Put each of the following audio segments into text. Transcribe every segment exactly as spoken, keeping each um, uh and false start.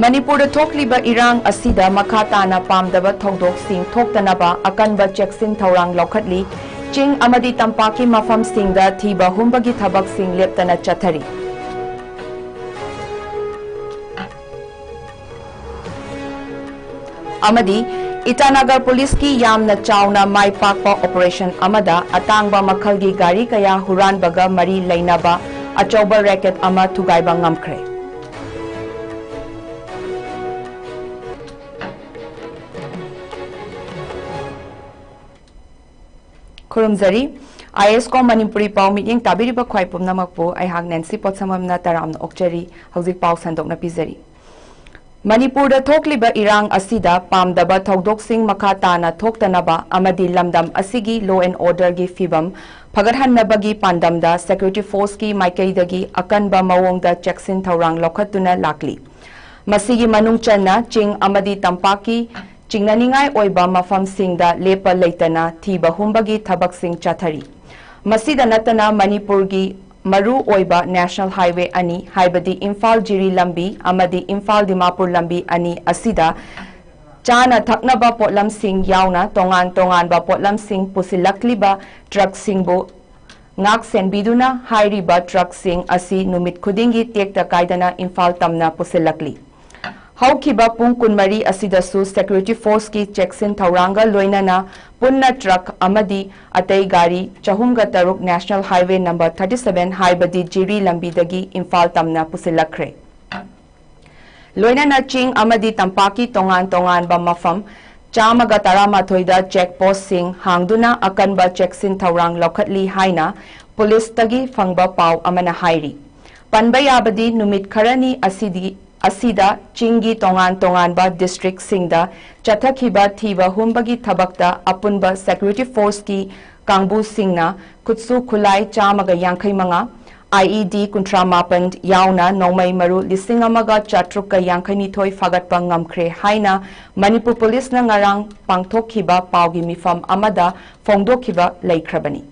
ꯃꯅꯤꯄꯨꯔꯗ ꯊꯣꯛꯂꯤꯕ ꯏꯔꯥꯡ ꯑꯁꯤꯗ ꯃꯈꯥ ꯇꯥꯅ ꯄꯥꯝꯗꯕ ꯊꯧꯗꯣꯛꯁꯤꯡ ꯊꯣꯛꯇꯅꯕ ꯑꯀꯟꯕ ꯆꯦꯛꯁꯤꯟ ꯊꯧꯔꯥꯡ ꯂꯧꯈꯠꯂꯤ꯫ ꯆꯤꯡ ꯑꯃꯗꯤ ꯇꯝꯄꯥꯛꯀꯤ ꯃꯐꯝꯁꯤꯡꯗ ꯊꯤꯕ ꯍꯨꯝꯕꯒꯤ ꯊꯕꯛꯁꯤꯡ ꯂꯦꯞꯇꯅ ꯆꯠꯊꯔꯤ꯫ ꯑꯃꯗꯤ ꯏꯇꯥꯅꯒꯔ ꯄꯨꯂꯤꯁꯀꯤ ꯌꯥꯝꯅ ꯆꯥꯎꯅ ꯃꯥꯏ ꯄꯥꯛꯄ ꯑꯣꯄꯔꯦꯁꯟ ꯑꯃꯗ ꯑꯇꯥꯡꯕ ꯃꯈꯜꯒꯤ ꯒꯥꯔꯤ ꯀꯌꯥ ꯍꯨꯔꯥꯟꯕꯒ ꯃꯔꯤ ꯂꯩꯅꯕ ꯑꯆꯧꯕ ꯔꯦꯀꯦꯠ ꯑꯃ ꯊꯨꯒꯥꯏꯕ ꯉꯝꯈ꯭ꯔꯦ꯫ ꯈꯨꯔꯨꯝꯖꯔꯤ꯫ ꯑꯥꯏ ꯑꯦꯁ ꯀꯣꯝ ꯃꯅꯤꯄꯨꯔꯤ ꯄꯥꯎ ꯃꯤꯠꯌꯦꯡ ꯇꯥꯕꯤꯔꯤꯕ ꯈ꯭ꯋꯥꯏ ꯄꯨꯝꯅꯃꯛꯄꯨ ꯑꯩꯍꯥꯛ ꯅꯦꯟꯁꯤ ꯄꯣꯠꯁꯝꯕꯝꯅ ꯇꯔꯥꯝꯅ ꯑꯣꯛꯆꯔꯤ꯫ ꯍꯧꯖꯤꯛ ꯄꯥꯎ ꯁꯟꯗꯣꯛꯅ ꯄꯤꯖꯔꯤ꯫ ꯃꯅꯤꯄꯨꯔꯗ ꯊꯣꯛꯂꯤꯕ ꯏꯔꯥꯡ ꯑꯁꯤꯗ ꯄꯥꯝꯗꯕ ꯊꯧꯗꯣꯛꯁꯤꯡ ꯃꯈꯥ ꯇꯥꯅ ꯊꯣꯛꯇꯅꯕ ꯑꯃꯗꯤ ꯂꯝꯗꯝ ꯑꯁꯤꯒꯤ law and order ꯒꯤ ꯐꯤꯚꯝ ꯐꯒꯠꯍꯟꯅꯕꯒꯤ ꯄꯥꯟꯗꯝꯗ security force ꯀꯤ ꯃꯥꯏꯀꯩꯗꯒꯤ ꯑꯀꯟꯕ ꯃꯑꯣꯡꯗ ꯆꯦꯛꯁꯤꯟ ꯊꯧꯔꯥꯡ ꯂꯧꯈꯠꯇꯨꯅ ꯂꯥꯛꯂꯤ꯫ ꯃꯁꯤꯒꯤ ꯃꯅꯨꯡ ꯆꯟꯅ ꯆꯤꯡ ꯑꯃꯗꯤ ꯇꯝꯄꯥꯛꯀꯤ ꯆꯤꯡꯅꯅꯤꯡꯉꯥꯏ ꯑꯣꯏꯕ ꯃꯐꯝꯁꯤꯡꯗ ꯂꯦꯞꯄ ꯂꯩꯇꯅ ꯊꯤꯕ ꯍꯨꯝꯕꯒꯤ ꯊꯕꯛꯁꯤꯡ ꯆꯠꯊꯔꯤ꯫ ꯃꯁꯤꯗ ꯅꯠꯇꯅ ꯃꯅꯤꯄꯨꯔꯒꯤ ꯃꯔꯨ ꯑꯣꯏꯕ national highway ꯑꯅꯤ, ꯍꯥꯏꯕꯗꯤ ꯏꯝꯐꯥꯜ ꯖꯤꯔꯤ ꯂꯝꯕꯤ ꯑꯃꯗꯤ ꯏꯝꯐꯥꯜ ꯗꯤꯃꯥꯄꯨꯔ ꯂꯝꯕꯤ ꯑꯅꯤ ꯑꯁꯤꯗ ꯆꯥꯅ ꯊꯛꯅꯕ ꯄꯣꯠꯂꯝꯁꯤꯡ ꯌꯥꯎꯅ ꯇꯣꯉꯥꯟ ꯇꯣꯉꯥꯟꯕ ꯄꯣꯠꯂꯝꯁꯤꯡ ꯄꯨꯁꯤꯜꯂꯛꯂꯤꯕ ꯇ꯭ꯔꯛꯁꯤꯡꯕꯨ ꯉꯥꯛ ꯁꯦꯟꯕꯤꯗꯨꯅ ꯍꯥꯏꯔꯤꯕ ꯇ꯭ꯔꯛꯁꯤꯡ ꯑꯁꯤ ꯅꯨꯃꯤꯠ ꯈꯨꯗꯤꯡꯒꯤ ꯇꯦꯛꯇ ꯀꯥꯏꯗꯅ ꯏꯝꯐꯥꯜ ꯇꯝꯅ ꯄꯨꯁꯤꯜꯂꯛꯂꯤ꯫ ꯍꯧꯈꯤꯕ ꯄꯨꯡ ꯀꯨꯟꯃꯔꯤ ꯑꯁꯤꯗꯁꯨ security force ꯀꯤ ꯆꯦꯛꯁꯤꯟ ꯊꯧꯔꯥꯡꯒ ꯂꯣꯏꯅꯅ ꯄꯨꯟꯅ ꯇ꯭ꯔꯛ ꯑꯃꯗꯤ ꯑꯇꯩ ꯒꯥꯔꯤ ꯆꯍꯨꯝꯒ ꯇꯔꯨꯛ national highway number thirty seven, ꯍꯥꯏꯕꯗꯤ ꯖꯤꯔꯤ ꯂꯝꯕꯤꯗꯒꯤ ꯏꯝꯐꯥꯜ ꯇꯝꯅ ꯄꯨꯁꯤꯜꯂꯛꯈ꯭ꯔꯦ꯫ ꯂꯣꯏꯅꯅ ꯆꯤꯡ ꯑꯃꯗꯤ ꯇꯝꯄꯥꯛꯀꯤ ꯇꯣꯉꯥꯟ ꯇꯣꯉꯥꯟꯕ ꯃꯐꯝ ꯆꯥꯝꯃꯒ ꯇꯔꯥꯃꯥꯊꯣꯏꯗ check post ꯁꯤꯡ ꯍꯥꯡꯗꯨꯅ ꯑꯀꯟꯕ ꯆꯦꯛꯁꯤꯟ ꯊꯧꯔꯥꯡ ꯂꯧꯈꯠꯂꯤ ꯍꯥꯏꯅ ꯄꯨꯂꯤꯁꯇꯒꯤ ꯐꯪꯕ ꯄꯥꯎ ꯑꯃꯅ ꯍꯥꯏꯔꯤ꯫ ꯄꯟꯕ ꯌꯥꯕꯗꯤ ꯅꯨꯃꯤꯠ ꯈꯔꯅꯤ ꯑꯁꯤꯗꯤ, ꯑꯁꯤꯗ ꯆꯤꯡꯒꯤ ꯇꯣꯉꯥꯟ ꯇꯣꯉꯥꯟꯕ district ꯁꯤꯡꯗ ꯆꯠꯊꯈꯤꯕ ꯊꯤꯕ ꯍꯨꯝꯕꯒꯤ ꯊꯕꯛꯇ ꯑꯄꯨꯟꯕ security force ꯀꯤ ꯀꯥꯡꯕꯨꯁꯤꯡꯅ ꯈꯨꯠꯁꯨ ꯈꯨꯠꯂꯥꯏ ꯆꯥꯝꯃꯒ ꯌꯥꯡꯈꯩ ꯃꯉꯥ, I E D ꯀꯨꯟꯊ꯭ꯔꯥ ꯃꯥꯄꯟ ꯌꯥꯎꯅ ꯅꯣꯡꯃꯩ ꯃꯔꯨ ꯂꯤꯁꯤꯡ ꯑꯃꯒ ꯆꯥꯇ꯭ꯔꯨꯛꯀ ꯌꯥꯡꯈꯩ ꯅꯤꯊꯣꯏ ꯐꯥꯒꯠꯄ ꯉꯝꯈ꯭ꯔꯦ ꯍꯥꯏꯅ ꯃꯅꯤꯄꯨꯔ ꯄꯨꯂꯤꯁꯅ ꯉꯔꯥꯡ ꯄꯥꯡꯊꯣꯛꯈꯤꯕ ꯄꯥꯎꯒꯤ ꯃꯤꯐꯝ ꯑꯃꯗ ꯐꯣꯡꯗꯣꯛꯈꯤꯕ ꯂꯩꯈ꯭ꯔꯕꯅꯤ꯫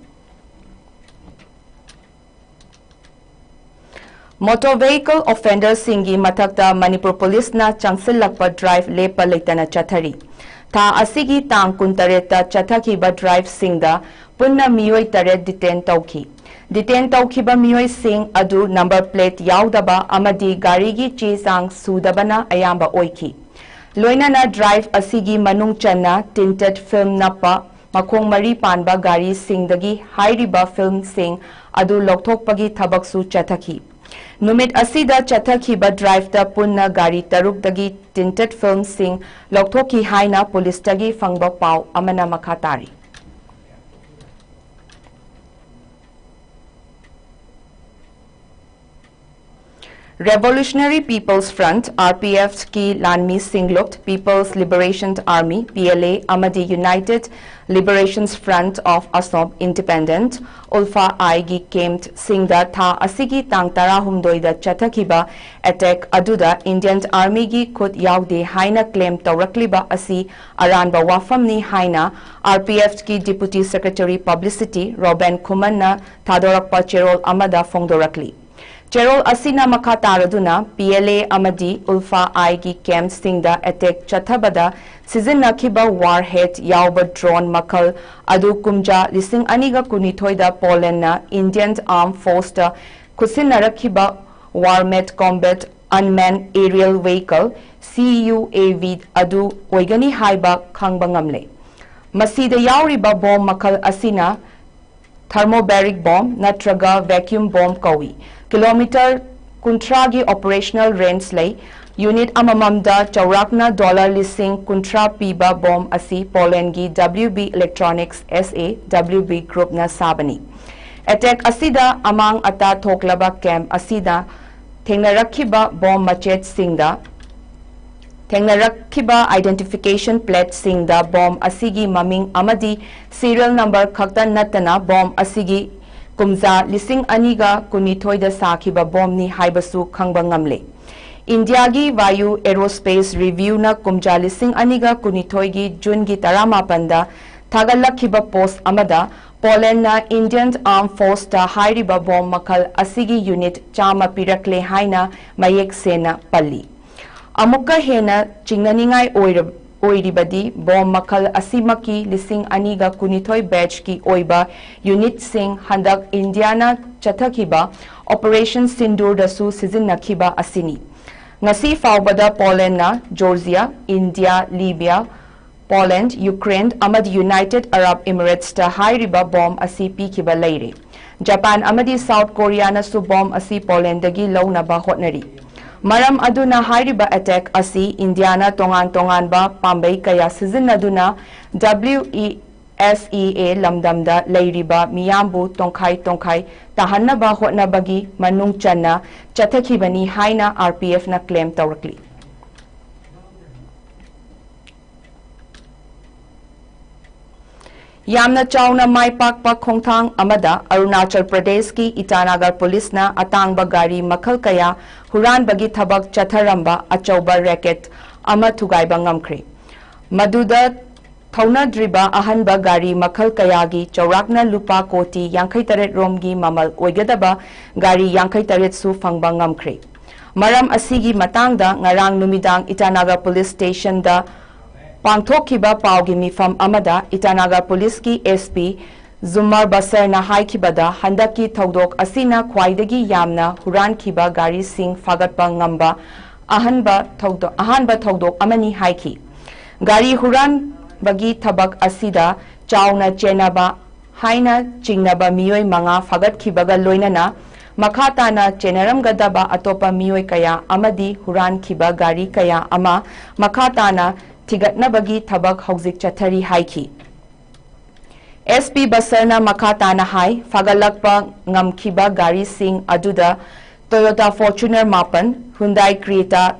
Motor vehicle offenderꯁꯤꯡꯒꯤ ꯃꯊꯛꯇ ꯃꯅꯤꯄꯨꯔ ꯄꯨꯂꯤꯁꯅ ꯆꯪꯁꯤꯜꯂꯛꯄ drive ꯂꯦꯞꯄ ꯂꯩꯇꯅ ꯆꯠꯊꯔꯤ꯫ ꯊꯥ ꯑꯁꯤꯒꯤ ꯇꯥꯡ ꯀꯨꯟꯇꯔꯦꯠꯇ ꯆꯠꯊꯈꯤꯕ driveꯁꯤꯡꯗ ꯄꯨꯟꯅ ꯃꯤꯑꯣꯏ ꯇꯔꯦꯠ detain ꯇꯧꯈꯤ꯫ Detain ꯇꯧꯈꯤꯕ ꯃꯤꯑꯣꯏꯁꯤꯡ ꯑꯗꯨ number plate ꯌꯥꯎꯗꯕ ꯑꯃꯗꯤ ꯒꯥꯔꯤꯒꯤ ꯆꯦ ꯆꯥꯡ ꯁꯨꯗꯕꯅ ꯑꯌꯥꯝꯕ ꯑꯣꯏꯈꯤ꯫ ꯂꯣꯏꯅꯅ drive ꯑꯁꯤꯒꯤ ꯃꯅꯨꯡ ꯆꯟꯅ tinted film ꯅꯞꯄ ꯃꯈꯣꯡ ꯃꯔꯤ ꯄꯥꯟꯕ ꯒꯥꯔꯤꯁꯤꯡꯗꯒꯤ ꯍꯥꯏꯔꯤꯕ filmꯁꯤꯡ ꯑꯗꯨ ꯂꯧꯊꯣꯛꯄꯒꯤ ꯊꯕꯛꯁꯨ ꯆꯠꯊꯈꯤ꯫ ꯅꯨꯃꯤꯠ ꯑꯁꯤꯗ ꯆꯠꯊꯈꯤꯕ driveꯇ ꯄꯨꯟꯅ ꯒꯥꯔꯤ ꯇꯔꯨꯛꯇꯒꯤ tinted filmꯁꯤꯡ ꯂꯧꯊꯣꯛꯈꯤ ꯍꯥꯏꯅ ꯄꯨꯂꯤꯁꯇꯒꯤ ꯐꯪꯕ ꯄꯥꯎ ꯑꯃꯅ ꯃꯈꯥ ꯇꯥꯔꯤ꯫ Revolutionary People's Front, RPFꯀꯤ ꯂꯥꯟꯃꯤꯁꯤꯡ ꯂꯨꯞ People's Liberation Army, PLA, ꯑꯃꯗꯤ United Liberations Front of Assam, Independent, ULFA-Iꯒꯤ campꯁꯤꯡꯗ ꯊꯥ ꯑꯁꯤꯒꯤ ꯇꯥꯡ ꯇꯔꯥꯍꯨꯝꯗꯣꯏꯗ ꯆꯠꯊꯈꯤꯕ attack ꯑꯗꯨꯗ Indian Armyꯒꯤ ꯈꯨꯠ ꯌꯥꯎꯗꯦ ꯍꯥꯏꯅ claim ꯇꯧꯔꯛꯂꯤꯕ ꯑꯁꯤ ꯑꯔꯥꯟꯕ ꯋꯥꯐꯝꯅꯤ ꯍꯥꯏꯅ RPFꯀꯤ Deputy Secretary Publicity ꯔꯣꯕꯦꯟ ꯈꯨꯃꯟꯅ ꯊꯥꯗꯣꯔꯛꯄ ꯆꯦꯔꯣꯜ ꯑꯃꯗ ꯐꯣꯡꯗꯣꯔꯛꯂꯤ꯫ ꯆꯦꯔꯣꯜ ꯑꯁꯤꯅ ꯃꯈꯥ ꯇꯥꯔꯗꯨꯅ PLA ꯑꯃꯗꯤ ULFA-Iꯒꯤ campꯁꯤꯡꯗ attack ꯆꯠꯊꯕꯗ ꯁꯤꯖꯤꯟꯅꯈꯤꯕ warhead ꯌꯥꯎꯕ drone ꯃꯈꯜ ꯑꯗꯨ ꯀꯨꯝꯖꯥ ꯂꯤꯁꯤꯡ ꯑꯅꯤꯒ ꯀꯨꯟꯅꯤꯊꯣꯏꯗ Polandꯅ Indian Armed Forceꯇ ꯈꯨꯠꯁꯤꯟꯅꯔꯛꯈꯤꯕ Warmat Combat Unmanned Aerial Vehicle, CUAV, ꯑꯗꯨ ꯑꯣꯏꯒꯅꯤ ꯍꯥꯏꯕ ꯈꯪꯕ ꯉꯝꯂꯦ꯫ ꯃꯁꯤꯗ ꯌꯥꯎꯔꯤꯕ bomb ꯃꯈꯜ ꯑꯁꯤꯅ thermobaric bomb ꯅꯠꯇ꯭ꯔꯒ vacuum bomb ꯀꯧꯏ꯫ Kilometre ꯀꯨꯟꯊ꯭ꯔꯥꯒꯤ operational range ꯂꯩ꯫ Unit ꯑꯃꯃꯝꯗ ꯆꯥꯎꯔꯥꯛꯅ dollar ꯂꯤꯁꯤꯡ ꯀꯨꯟꯊ꯭ꯔꯥ ꯄꯤꯕ bomb ꯑꯁꯤ Polandꯒꯤ WB Electronics SA WB Groupꯅ ꯁꯥꯕꯅꯤ꯫ Attack ꯑꯁꯤꯗ ꯑꯃꯥꯡ ꯑꯇꯥ ꯊꯣꯛꯂꯕ camp ꯑꯁꯤꯗ ꯊꯦꯡꯅꯔꯛꯈꯤꯕ bomb ꯃꯆꯦꯠꯁꯤꯡꯗ ꯊꯦꯡꯅꯔꯛꯈꯤꯕ identification plateꯁꯤꯡꯗ bomb ꯑꯁꯤꯒꯤ ꯃꯃꯤꯡ ꯑꯃꯗꯤ serial number ꯈꯛꯇ ꯅꯠꯇꯅ bomb ꯑꯁꯤꯒꯤ ꯀꯨꯝꯖꯥ ꯂꯤꯁꯤꯡ ꯑꯅꯤꯒ ꯀꯨꯟꯅꯤꯊꯣꯏꯗ ꯁꯥꯈꯤꯕ bombꯅꯤ ꯍꯥꯏꯕꯁꯨ ꯈꯪꯕ ꯉꯝꯂꯦ꯫ ꯏꯟꯗꯤꯌꯥꯒꯤ Vayu Aerospace Reviewꯅ ꯀꯨꯝꯖꯥ ꯂꯤꯁꯤꯡ ꯑꯅꯤꯒ ꯀꯨꯟꯅꯤꯊꯣꯏꯒꯤ Juneꯒꯤ ꯇꯔꯥꯃꯥꯄꯟꯗ ꯊꯥꯒꯠꯂꯛꯈꯤꯕ ꯄꯣꯁ꯭ꯠ ꯑꯃꯗ, ꯄꯣꯂꯦꯟꯗꯅ Indian Armed Forceꯇ ꯍꯥꯏꯔꯤꯕ ꯕꯣꯝ ꯃꯈꯜ ꯑꯁꯤꯒꯤ unit ꯆꯥꯝꯃ ꯄꯤꯔꯛꯂꯦ ꯍꯥꯏꯅ ꯃꯌꯦꯛ ꯁꯦꯡꯅ ꯄꯜꯂꯤ꯫ ꯑꯃꯨꯛꯀ ꯍꯦꯟꯅ ꯆꯤꯡꯅꯅꯤꯡꯉꯥꯏ ꯑꯣꯏꯔ-, ꯑꯣꯏꯔꯤꯕꯗꯤ, ꯕꯣꯝ ꯃꯈꯜ ꯑꯁꯤꯃꯛꯀꯤ ꯂꯤꯁꯤꯡ ꯑꯅꯤꯒ ꯀꯨꯟꯅꯤꯊꯣꯏ batchꯀꯤ ꯑꯣꯏꯕ unitꯁꯤꯡ ꯍꯟꯗꯛ ꯏꯟꯗꯤꯌꯥꯅ ꯆꯠꯊꯈꯤꯕ Operation Sindoorꯗꯁꯨ ꯁꯤꯖꯤꯟꯅꯈꯤꯕ ꯑꯁꯤꯅꯤ꯫ ꯉꯁꯤ ꯐꯥꯎꯕꯗ ꯄꯣꯂꯦꯟꯗꯅ ꯖꯣꯔꯖꯤꯌꯥ, ꯏꯟꯗꯤꯌꯥ, ꯂꯤꯕꯤꯌꯥ, ꯄꯣꯂꯦꯟꯗ, ꯌꯨꯀ꯭ꯔꯦꯟ ꯑꯃꯗꯤ United Arab Emiratesꯇ ꯍꯥꯏꯔꯤꯕ ꯕꯣꯝ ꯑꯁꯤ ꯄꯤꯈꯤꯕ ꯂꯩꯔꯦ꯫ ꯖꯄꯥꯟ ꯑꯃꯗꯤ ꯁꯥꯎꯊ ꯀꯣꯔꯤꯌꯥꯅꯁꯨ ꯕꯣꯝ ꯑꯁꯤ ꯄꯣꯂꯦꯟꯗꯒꯤ ꯂꯧꯅꯕ ꯍꯣꯠꯅꯔꯤ꯫ ꯃꯔꯝ ꯑꯗꯨꯅ ꯍꯥꯏꯔꯤꯕ attack ꯑꯁꯤ ꯏꯟꯗꯤꯌꯥꯅ ꯇꯣꯉꯥꯟ ꯇꯣꯉꯥꯟꯕ ꯄꯥꯝꯕꯩ ꯀꯌꯥ ꯁꯤꯖꯤꯟꯅꯗꯨꯅ W E S E A ꯂꯝꯗꯝꯗ ꯂꯩꯔꯤꯕ ꯃꯤꯌꯥꯝꯕꯨ ꯇꯣꯡꯈꯥꯏ ꯇꯣꯡꯈꯥꯏ ꯇꯥꯍꯟꯅꯕ ꯍꯣꯠꯅꯕꯒꯤ ꯃꯅꯨꯡ ꯆꯟꯅ ꯆꯠꯊꯈꯤꯕꯅꯤ ꯍꯥꯏꯅ R P Fꯅ claim ꯇꯧꯔꯛꯂꯤ꯫ ꯌꯥꯝꯅ ꯆꯥꯎꯅ ꯃꯥꯏ ꯄꯥꯛꯄ ꯈꯣꯡꯊꯥꯡ ꯑꯃꯗ ꯑꯔꯨꯅꯥꯆꯜ ꯄ꯭ꯔꯗꯦꯁꯀꯤ ꯏꯇꯥꯅꯥꯒꯔ ꯄꯨꯂꯤꯁꯅ ꯑꯇꯥꯡꯕ ꯒꯥꯔꯤ ꯃꯈꯜ ꯀꯌꯥ ꯍꯨꯔꯥꯟꯕꯒꯤ ꯊꯕꯛ ꯆꯠꯊꯔꯝꯕ ꯑꯆꯧꯕ racket ꯑꯃ ꯊꯨꯒꯥꯏꯕ ꯉꯝꯈ꯭ꯔꯦ꯫ ꯃꯗꯨꯗ ꯊꯧꯅꯗ꯭ꯔꯤꯕ ꯑꯍꯟꯕ ꯒꯥꯔꯤ ꯃꯈꯜ ꯀꯌꯥꯒꯤ ꯆꯥꯎꯔꯥꯛꯅ ꯂꯨꯄꯥ ꯀꯣꯇꯤ ꯌꯥꯡꯈꯩ ꯇꯔꯦꯠ ꯔꯣꯝꯒꯤ ꯃꯃꯜ ꯑꯣꯏꯒꯗꯕ ꯒꯥꯔꯤ ꯌꯥꯡꯈꯩ ꯇꯔꯦꯠꯁꯨ ꯐꯪꯕ ꯉꯝꯈ꯭ꯔꯦ꯫ ꯃꯔꯝ ꯑꯁꯤꯒꯤ ꯃꯇꯥꯡꯗ ꯉꯔꯥꯡ ꯅꯨꯃꯤꯗꯥꯡ ꯏꯇꯥꯅꯥꯒꯔ ꯄꯨꯂꯤꯁ ꯁ꯭ꯇꯦꯁꯟꯗ ꯄꯥꯡꯊꯣꯛꯈꯤꯕ ꯄꯥꯎꯒꯤ ꯃꯤꯐꯝ ꯑꯃꯗ ꯏꯇꯥꯅꯥꯒꯔ ꯄꯨꯂꯤꯁꯀꯤ S P ꯖꯨꯃꯔ ꯕꯁꯔꯅ ꯍꯥꯏꯈꯤꯕꯗ, ꯍꯟꯗꯛꯀꯤ ꯊꯧꯗꯣꯛ ꯑꯁꯤꯅ ꯈ꯭ꯋꯥꯏꯗꯒꯤ ꯌꯥꯝꯅ ꯍꯨꯔꯥꯟꯈꯤꯕ ꯒꯥꯔꯤꯁꯤꯡ ꯐꯥꯒꯠꯄ ꯉꯝꯕ ꯑꯍꯟꯕ ꯊꯧꯗꯣ-, ꯑꯍꯥꯟꯕ ꯊꯧꯗꯣꯛ ꯑꯃꯅꯤ ꯍꯥꯏꯈꯤ꯫ ꯒꯥꯔꯤ ꯍꯨꯔꯥꯟꯕꯒꯤ ꯊꯕꯛ ꯑꯁꯤꯗ ꯆꯥꯎꯅ ꯆꯦꯟꯅꯕ ꯍꯥꯏꯅ ꯆꯤꯡꯅꯕ ꯃꯤꯑꯣꯏ ꯃꯉꯥ ꯐꯥꯒꯠꯈꯤꯕꯒ ꯂꯣꯏꯅꯅ ꯃꯈꯥ ꯇꯥꯅ ꯆꯦꯟꯅꯔꯝꯒꯗꯕ ꯑꯇꯣꯞꯄ ꯃꯤꯑꯣꯏ ꯀꯌꯥ ꯑꯃꯗꯤ ꯍꯨꯔꯥꯟꯈꯤꯕ ꯒꯥꯔꯤ ꯀꯌꯥ ꯑꯃ ꯃꯈꯥ ꯇꯥꯅ ꯊꯤꯒꯠꯅꯕꯒꯤ ꯊꯕꯛ ꯍꯧꯖꯤꯛ ꯆꯠꯊꯔꯤ ꯍꯥꯏꯈꯤ꯫ S P ꯕꯁꯔꯅ ꯃꯈꯥ ꯇꯥꯅ ꯍꯥꯏ, ꯐꯥꯒꯠꯂꯛꯄ ꯉꯝꯈꯤꯕ ꯒꯥꯔꯤꯁꯤꯡ ꯑꯗꯨꯗ Toyota Fortuner ꯃꯥꯄꯟ, Hyundai Creta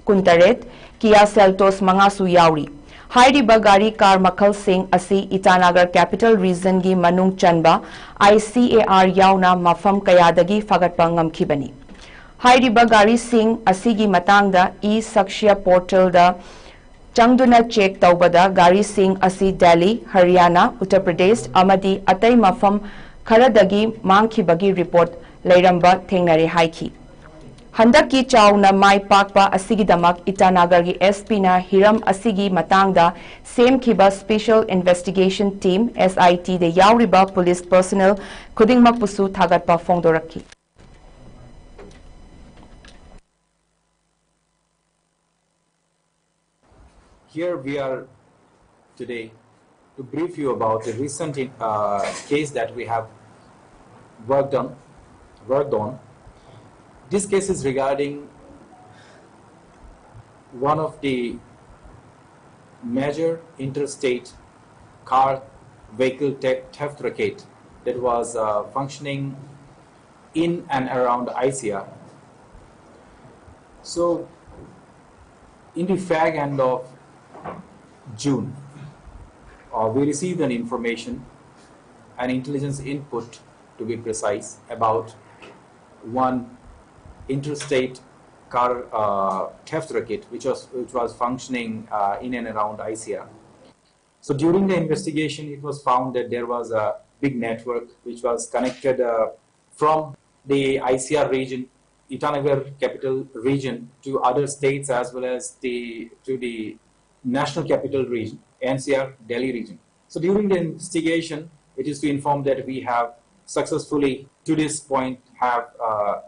ꯀꯨꯟꯇꯔꯦꯠ, Kia Seltos ꯃꯉꯥꯁꯨ ꯌꯥꯎꯔꯤ꯫ ꯍꯥꯏꯔꯤꯕ ꯒꯥꯔꯤ ꯀꯥꯔ ꯃꯈꯜꯁꯤꯡ ꯑꯁꯤ ꯏꯇꯥꯅꯥꯒꯔ Capital Regionꯒꯤ ꯃꯅꯨꯡ ꯆꯟꯕ I C A R ꯌꯥꯎꯅ ꯃꯐꯝ ꯀꯌꯥꯗꯒꯤ ꯐꯥꯒꯠꯄ ꯉꯝꯈꯤꯕꯅꯤ꯫ ꯍꯥꯏꯔꯤꯕ ꯒꯥꯔꯤꯁꯤꯡ ꯑꯁꯤꯒꯤ ꯃꯇꯥꯡꯗ E-Sakshya portalꯗ ꯆꯪꯗꯨꯅ ꯆꯦꯛ ꯇꯧꯕꯗ ꯒꯥꯔꯤꯁꯤꯡ ꯑꯁꯤ ꯗꯦꯜꯂꯤ, ꯍꯔꯤꯌꯥꯅꯥ, ꯎꯠꯇꯔ ꯄ꯭ꯔꯗꯦꯁ ꯑꯃꯗꯤ ꯑꯇꯩ ꯃꯐꯝ ꯈꯔꯗꯒꯤ ꯃꯥꯡꯈꯤꯕꯒꯤ ꯔꯤꯄꯣꯔꯠ ꯂꯩꯔꯝꯕ ꯊꯦꯡꯅꯔꯦ ꯍꯥꯏꯈꯤ꯫ ꯍꯟꯗꯛꯀꯤ ꯆꯥꯎꯅ ꯃꯥꯏ ꯄꯥꯛꯄ ꯑꯁꯤꯒꯤꯗꯃꯛ ꯏꯇꯥꯅꯥꯒꯔꯒꯤ ꯑꯦꯁ ꯄꯤꯅ ꯍꯤꯔꯝ ꯑꯁꯤꯒꯤ ꯃꯇꯥꯡꯗ ꯁꯦꯝꯈꯤꯕ Special Investigation Team, S I T, ꯗ ꯌꯥꯎꯔꯤꯕ ꯄꯨꯂꯤꯁ ꯄꯔꯁꯣꯅꯦꯜ ꯈꯨꯗꯤꯡꯃꯛꯄꯨꯁꯨ ꯊꯥꯒꯠꯄ ꯐꯣꯡꯗꯣꯔꯛꯈꯤ꯫ Here we are today to brief you about a recent uh, case that we have worked on. Worked on. This case is regarding one of the major interstate car vehicle te- theft racket that was uh, functioning in and around I C R. So, in the fag end of June, uh, we received an information, an intelligence input to be precise, about one interstate car uh, theft racket which was which was functioning uh, in and around I C R. So during the investigation, it was found that there was a big network which was connected uh, from the I C R region, Itanagar capital region, to other states as well as the to the national capital region, N C R Delhi region. So during the investigation, it is to inform that we have successfully, to this point, have uh,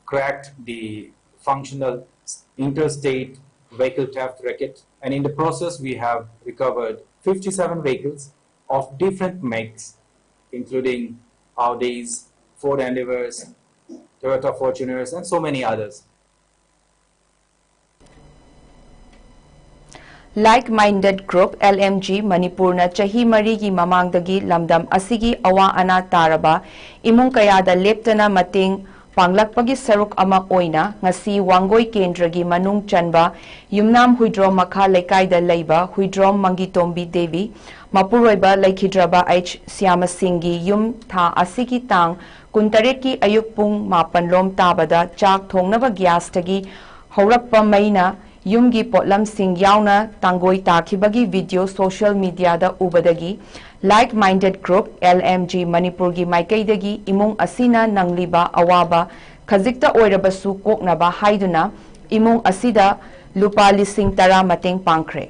cracked the functional interstate vehicle theft racket, and in the process, we have recovered fifty-seven vehicles of different makes, including Audis, Ford Endeavors, Toyota Fortuners, and so many others. Like Minded Group, L M G, ꯃꯅꯤꯄꯨꯔꯅ ꯆꯍꯤ ꯃꯔꯤꯒꯤ ꯃꯃꯥꯡꯗꯒꯤ ꯂꯝꯗꯝ ꯑꯁꯤꯒꯤ ꯑꯋꯥ ꯑꯅꯥ ꯇꯥꯔꯕ ꯏꯃꯨꯡ ꯀꯌꯥꯗ ꯂꯦꯞꯇꯅ ꯃꯇꯦꯡ ꯄꯥꯡꯂꯛꯄꯒꯤ ꯁꯔꯨꯛ ꯑꯃ ꯑꯣꯏꯅ ꯉꯁꯤ ꯋꯥꯡꯒꯣꯏ ꯀꯦꯟꯗ꯭ꯔꯒꯤ ꯃꯅꯨꯡ ꯆꯟꯕ ꯌꯨꯝꯅꯥꯝ ꯍꯨꯏꯗ꯭ꯔꯣꯝ ꯃꯈꯥ ꯂꯩꯀꯥꯏꯗ ꯂꯩꯕ ꯍꯨꯏꯗ꯭ꯔꯣꯝ ꯃꯪꯒꯤꯇꯣꯝꯕꯤ ꯗꯦꯕꯤ, ꯃꯄꯨꯔꯣꯏꯕ ꯂꯩꯈꯤꯗ꯭ꯔꯕ ꯑꯩꯆ ꯁ꯭ꯌꯥꯃꯁꯤꯡꯒꯤ ꯌꯨꯝ ꯊꯥ ꯑꯁꯤꯒꯤ ꯇꯥꯡ ꯀꯨꯟꯇꯔꯦꯠꯀꯤ ꯑꯌꯨꯛ ꯄꯨꯡ ꯃꯥꯄꯟ ꯂꯣꯝ ꯇꯥꯕꯗ ꯆꯥꯛ ꯊꯣꯡꯅꯕ ꯒ꯭ꯌꯥꯁꯇꯒꯤ ꯍꯧꯔꯛꯄ ꯃꯩꯅ ꯌꯨꯝꯒꯤ ꯄꯣꯠꯂꯝꯁꯤꯡ ꯌꯥꯎꯅ ꯇꯥꯡꯒꯣꯏ ꯇꯥꯈꯤꯕꯒꯤ video social mediaꯗ ꯎꯕꯗꯒꯤ, like minded group L M G ꯃꯅꯤꯄꯨꯔꯒꯤ ꯃꯥꯏꯀꯩꯗꯒꯤ ꯏꯃꯨꯡ ꯑꯁꯤꯅ ꯅꯪꯂꯤꯕ ꯑꯋꯥꯕ ꯈꯖꯤꯛꯇ ꯑꯣꯏꯔꯕꯁꯨ ꯀꯣꯛꯅꯕ ꯍꯥꯏꯗꯨꯅ ꯏꯃꯨꯡ ꯑꯁꯤꯗ ꯂꯨꯄꯥ ꯂꯤꯁꯤꯡ ꯇꯔꯥ ꯃꯇꯦꯡ ꯄꯥꯡꯈ꯭ꯔꯦ꯫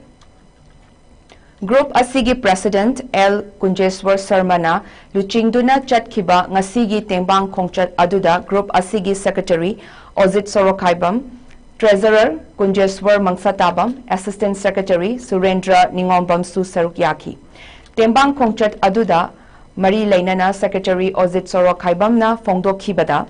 Group ꯑꯁꯤꯒꯤ President L ꯀꯨꯟꯖꯦꯁ꯭ꯋꯔ ꯁꯔꯃꯅ ꯂꯨꯆꯤꯡꯗꯨꯅ ꯆꯠꯈꯤꯕ ꯉꯁꯤꯒꯤ ꯇꯦꯡꯕꯥꯡ ꯈꯣꯡꯆꯠ ꯑꯗꯨꯗ group ꯑꯁꯤꯒꯤ Secretary ꯑꯣꯖꯤꯠ ꯁꯣꯔꯣꯈꯥꯏꯕꯝ, Treasurer ꯀꯨꯟꯖꯦꯁ꯭ꯋꯔ ꯃꯪꯁꯥꯇꯥꯕꯝ, Assistant Secretary ꯁꯨꯔꯦꯟꯗ꯭ꯔ ꯅꯤꯉꯣꯝꯕꯝꯁꯨ ꯁꯔꯨꯛ ꯌꯥꯈꯤ꯫ ꯇꯦꯡꯕꯥꯡ ꯈꯣꯡꯆꯠ ꯑꯗꯨꯗ ꯃꯔꯤ ꯂꯩꯅꯅ Secretary ꯑꯣꯖꯤꯠ ꯁꯣꯔꯣꯈꯥꯏꯕꯝꯅ ꯐꯣꯡꯗꯣꯛꯈꯤꯕꯗ,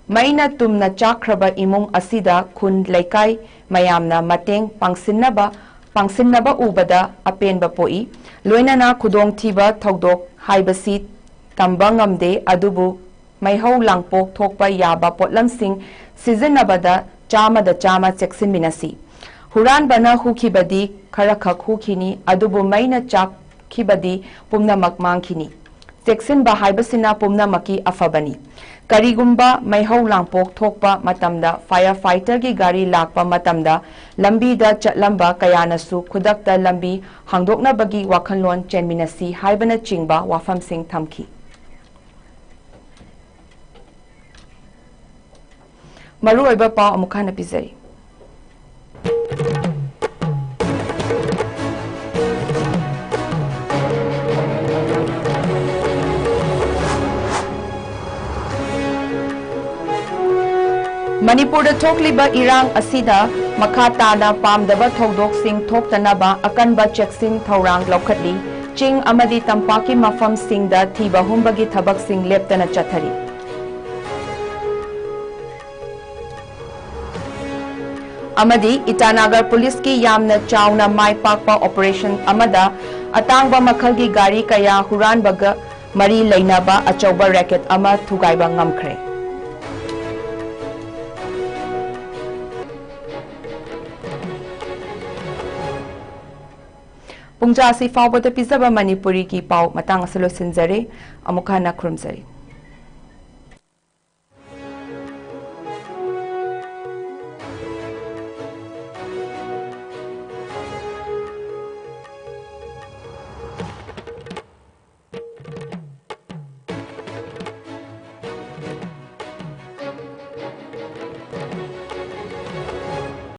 ꯃꯩꯅ ꯇꯨꯝꯅ ꯆꯥꯛꯈ꯭ꯔꯕ ꯏꯃꯨꯡ ꯑꯁꯤꯗ ꯈꯨꯟ ꯂꯩꯀꯥꯏ ꯃꯌꯥꯝꯅ ꯃꯇꯦꯡ ꯄꯥꯡꯁꯤꯟꯅꯕ, ꯄꯥꯡꯁꯤꯟꯅꯕ ꯎꯕꯗ ꯑꯄꯦꯟꯕ ꯄꯣꯛꯏ꯫ ꯂꯣꯏꯅꯅ ꯈꯨꯗꯣꯡꯊꯤꯕ ꯊꯧꯗꯣꯛ ꯍꯥꯏꯕꯁꯤ ꯇꯝꯕ ꯉꯝꯗꯦ, ꯑꯗꯨꯕꯨ ꯃꯩꯍꯧ ꯂꯥꯡꯄꯣꯛ ꯊꯣꯛꯄ ꯌꯥꯕ ꯄꯣꯠꯂꯝꯁꯤꯡ ꯁꯤꯖꯤꯟꯅꯕꯗ ꯆꯥꯝꯃꯗ ꯆꯥꯝꯃ ꯆꯦꯛꯁꯤꯟꯃꯤꯟꯅꯁꯤ꯫ ꯍꯨꯔꯥꯟꯕꯅ ꯍꯨꯈꯤꯕꯗꯤ ꯈꯔꯈꯛ ꯍꯨꯈꯤꯅꯤ, ꯑꯗꯨꯕꯨ ꯃꯩꯅ ꯆꯥꯛꯈꯤꯕꯗꯤ ꯄꯨꯝꯅꯃꯛ ꯃꯥꯡꯈꯤꯅꯤ꯫ ꯆꯦꯛꯁꯤꯟꯕ ꯍꯥꯏꯕꯁꯤꯅ ꯄꯨꯝꯅꯃꯛꯀꯤ ꯑꯐꯕꯅꯤ꯫ ꯀꯔꯤꯒꯨꯝꯕ ꯃꯩꯍꯧ ꯂꯥꯡꯄꯣꯛ ꯊꯣꯛꯄ ꯃꯇꯝꯗ fire fighterꯒꯤ ꯒꯥꯔꯤ ꯂꯥꯛꯄ ꯃꯇꯝꯗ ꯂꯝꯕꯤꯗ ꯆꯠꯂꯝꯕ ꯀꯌꯥꯅꯁꯨ ꯈꯨꯗꯛꯇ ꯂꯝꯕꯤ ꯍꯥꯡꯗꯣꯛꯅꯕꯒꯤ ꯋꯥꯈꯜꯂꯣꯟ ꯆꯦꯟꯃꯤꯟꯅꯁꯤ ꯍꯥꯏꯕꯅꯆꯤꯡꯕ ꯋꯥꯐꯝꯁꯤꯡ ꯊꯝꯈꯤ꯫ ꯃꯔꯨꯑꯣꯏꯕ ꯄꯥꯎ ꯑꯃꯨꯛ ꯍꯟꯅ ꯄꯤꯖꯔꯤ꯫ ꯃꯅꯤꯄꯨꯔꯗ ꯊꯣꯛꯂꯤꯕ ꯏꯔꯥꯡ ꯑꯁꯤꯗ ꯃꯈꯥ ꯇꯥꯅ ꯄꯥꯝꯗꯕ ꯊꯧꯗꯣꯛꯁꯤꯡ ꯊꯣꯛꯇꯅꯕ ꯑꯀꯟꯕ ꯆꯦꯛꯁꯤꯟ ꯊꯧꯔꯥꯡ ꯂꯧꯈꯠꯂꯤ꯫ ꯆꯤꯡ ꯑꯃꯗꯤ ꯇꯝꯄꯥꯛꯀꯤ ꯃꯐꯝꯁꯤꯡꯗ ꯊꯤꯕ ꯍꯨꯝꯕꯒꯤ ꯊꯕꯛꯁꯤꯡ ꯂꯦꯞꯇꯅ ꯆꯠꯊꯔꯤ꯫ ꯑꯃꯗꯤ ꯏꯇꯥꯅꯥꯒꯔ ꯄꯨꯂꯤꯁꯀꯤ ꯌꯥꯝꯅ ꯆꯥꯎꯅ ꯃꯥꯏ ꯄꯥꯛꯄ operation ꯑꯃꯗ ꯑꯇꯥꯡꯕ ꯃꯈꯜꯒꯤ ꯒꯥꯔꯤ ꯀꯌꯥ ꯍꯨꯔꯥꯟꯕꯒ ꯃꯔꯤ ꯂꯩꯅꯕ ꯑꯆꯧꯕ racket ꯑꯃ ꯊꯨꯒꯥꯏꯕ ꯉꯝꯈ꯭ꯔꯦ꯫ ꯄꯨꯡꯖꯥ ꯑꯁꯤ ꯐꯥꯎꯕꯗ ꯄꯤꯖꯕ ꯃꯅꯤꯄꯨꯔꯤꯒꯤ ꯄꯥꯎ ꯃꯇꯥꯡ ꯑꯁꯤ ꯂꯣꯏꯁꯤꯟꯖꯔꯦ꯫ ꯑꯃꯨꯛ ꯍꯟꯅ ꯈꯨꯔꯨꯝꯖꯔꯤ꯫